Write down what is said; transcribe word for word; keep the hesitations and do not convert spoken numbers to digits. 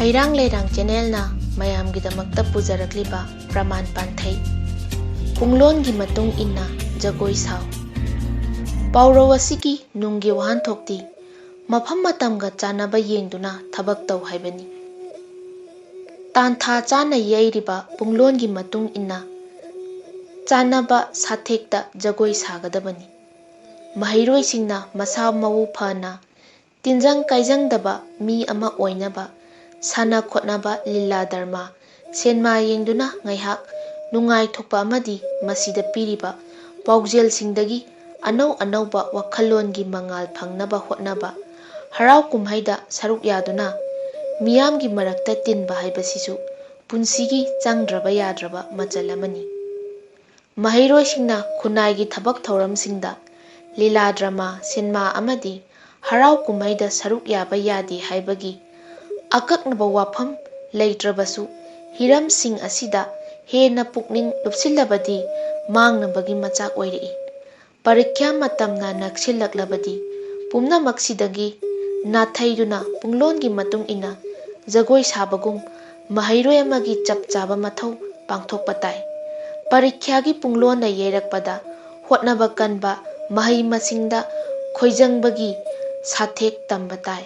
ꯃꯩꯔꯥꯡ ꯂꯩꯔꯥꯡ ꯆꯦꯅꯦꯜꯅ ꯃꯌꯥꯝꯒꯤꯗꯃꯛꯇ ꯄꯨꯖꯔꯛꯂꯤꯕ ꯄ꯭ꯔꯃꯥꯟ ꯄꯥꯟꯊꯩ꯫ ꯄꯨꯡꯂꯣꯟꯒꯤ ꯃꯇꯨꯡ ꯏꯟꯅ ꯖꯒꯣꯏ ꯁꯥꯎ꯫ ꯄꯥꯎꯔꯧ ꯑꯁꯤꯒꯤ ꯅꯨꯡꯒꯤ ꯋꯥꯍꯟꯊꯣꯛꯇꯤ ꯃꯐꯝ ꯃꯇꯝꯒ ꯆꯥꯟꯅꯕ ꯌꯦꯡꯗꯨꯅ ꯊꯕꯛ ꯇꯧ ꯍꯥꯏꯕꯅꯤ꯫ ꯇꯥꯟꯊꯥ ꯆꯥꯅ ꯌꯩꯔꯤꯕ ꯄꯨꯡꯂꯣꯟꯒꯤ ꯃꯇꯨꯡ ꯏꯟꯅ ꯆꯥꯟꯅꯕ ꯁꯥꯊꯦꯛꯇ ꯖꯒꯣꯏ ꯁꯥꯒꯗꯕꯅꯤ꯫ ꯃꯍꯩꯔꯣꯏꯁꯤꯡꯅ ꯃꯁꯥ ꯃꯎ ꯐꯅ ꯇꯤꯟꯖꯪ ꯀꯥꯏꯖꯪꯗꯕ ꯃꯤ ꯑꯃ ꯑꯣꯏꯅꯕ ꯁꯥꯟꯅ ꯈꯣꯠꯅꯕ, ꯂꯤꯂꯥ ꯗ꯭ꯔꯃꯥ, ꯁꯦꯟꯃꯥ ꯌꯦꯡꯗꯨꯅ ꯉꯥꯏꯍꯥꯛ ꯅꯨꯡꯉꯥꯏꯊꯣꯛꯄ ꯑꯃꯗꯤ ꯃꯁꯤꯗ ꯄꯤꯔꯤꯕ ꯄꯥꯎꯖꯦꯜꯁꯤꯡꯗꯒꯤ ꯑꯅꯧ ꯑꯅꯧꯕ ꯋꯥꯈꯜꯂꯣꯟꯒꯤ ꯃꯉꯥꯜ ꯐꯪꯅꯕ ꯍꯣꯠꯅꯕ, ꯍꯔꯥꯎ ꯀꯨꯝꯍꯩꯗ ꯁꯔꯨꯛ ꯌꯥꯗꯨꯅ ꯃꯤꯌꯥꯝꯒꯤ ꯃꯔꯛꯇ ꯇꯤꯟꯕ ꯍꯥꯏꯕꯁꯤꯁꯨ ꯄꯨꯟꯁꯤꯒꯤ ꯆꯪꯗ꯭ꯔꯕ ꯌꯥꯗ꯭ꯔꯕ ꯃꯆꯜ ꯑꯃꯅꯤ꯫ ꯃꯍꯩꯔꯣꯏꯁꯤꯡꯅ ꯈꯨꯟꯅꯥꯏꯒꯤ ꯊꯕꯛ ꯊꯧꯔꯝꯁꯤꯡꯗ, ꯂꯤꯂꯥ ꯗ꯭ꯔꯃꯥ, ꯁꯤꯟꯃꯥ ꯑꯃꯗꯤ ꯍꯔꯥꯎ ꯀꯨꯝꯍꯩꯗ ꯁꯔꯨꯛ ꯌꯥꯕ ꯌꯥꯗꯦ ꯍꯥꯏꯕꯒꯤ ꯑꯀꯛꯅꯕ ꯋꯥꯐꯝ ꯂꯩꯇ꯭ꯔꯕꯁꯨ, ꯍꯤꯔꯝꯁꯤꯡ ꯑꯁꯤꯗ ꯍꯦꯟꯅ ꯄꯨꯛꯅꯤꯡ ꯂꯨꯞꯁꯤꯜꯂꯕꯗꯤ ꯃꯥꯡꯅꯕꯒꯤ ꯃꯆꯥꯛ ꯑꯣꯏꯔꯛꯏ꯫ ꯄꯔꯤꯈ꯭ꯌꯥ ꯃꯇꯝꯅ ꯅꯛꯁꯤꯜꯂꯛꯂꯕꯗꯤ ꯄꯨꯝꯅꯃꯛꯁꯤꯗꯒꯤ ꯅꯥꯊꯩꯗꯨꯅ ꯄꯨꯡꯂꯣꯟꯒꯤ ꯃꯇꯨꯡ ꯏꯟꯅ ꯖꯒꯣꯏ ꯁꯥꯕꯒꯨꯝ ꯃꯍꯩꯔꯣꯏ ꯑꯃꯒꯤ ꯆꯞ ꯆꯥꯕ ꯃꯊꯧ ꯄꯥꯡꯊꯣꯛꯄ ꯇꯥꯏ꯫ ꯄꯔꯤꯈ꯭ꯌꯥꯒꯤ ꯄꯨꯡꯂꯣꯟꯅ ꯌꯩꯔꯛꯄꯗ ꯍꯣꯠꯅꯕ ꯀꯟꯕ, ꯃꯍꯩ ꯃꯁꯤꯡꯗ ꯈꯣꯏꯖꯪꯕꯒꯤ ꯁꯥꯊꯦꯛ ꯇꯝꯕ ꯇꯥꯏ꯫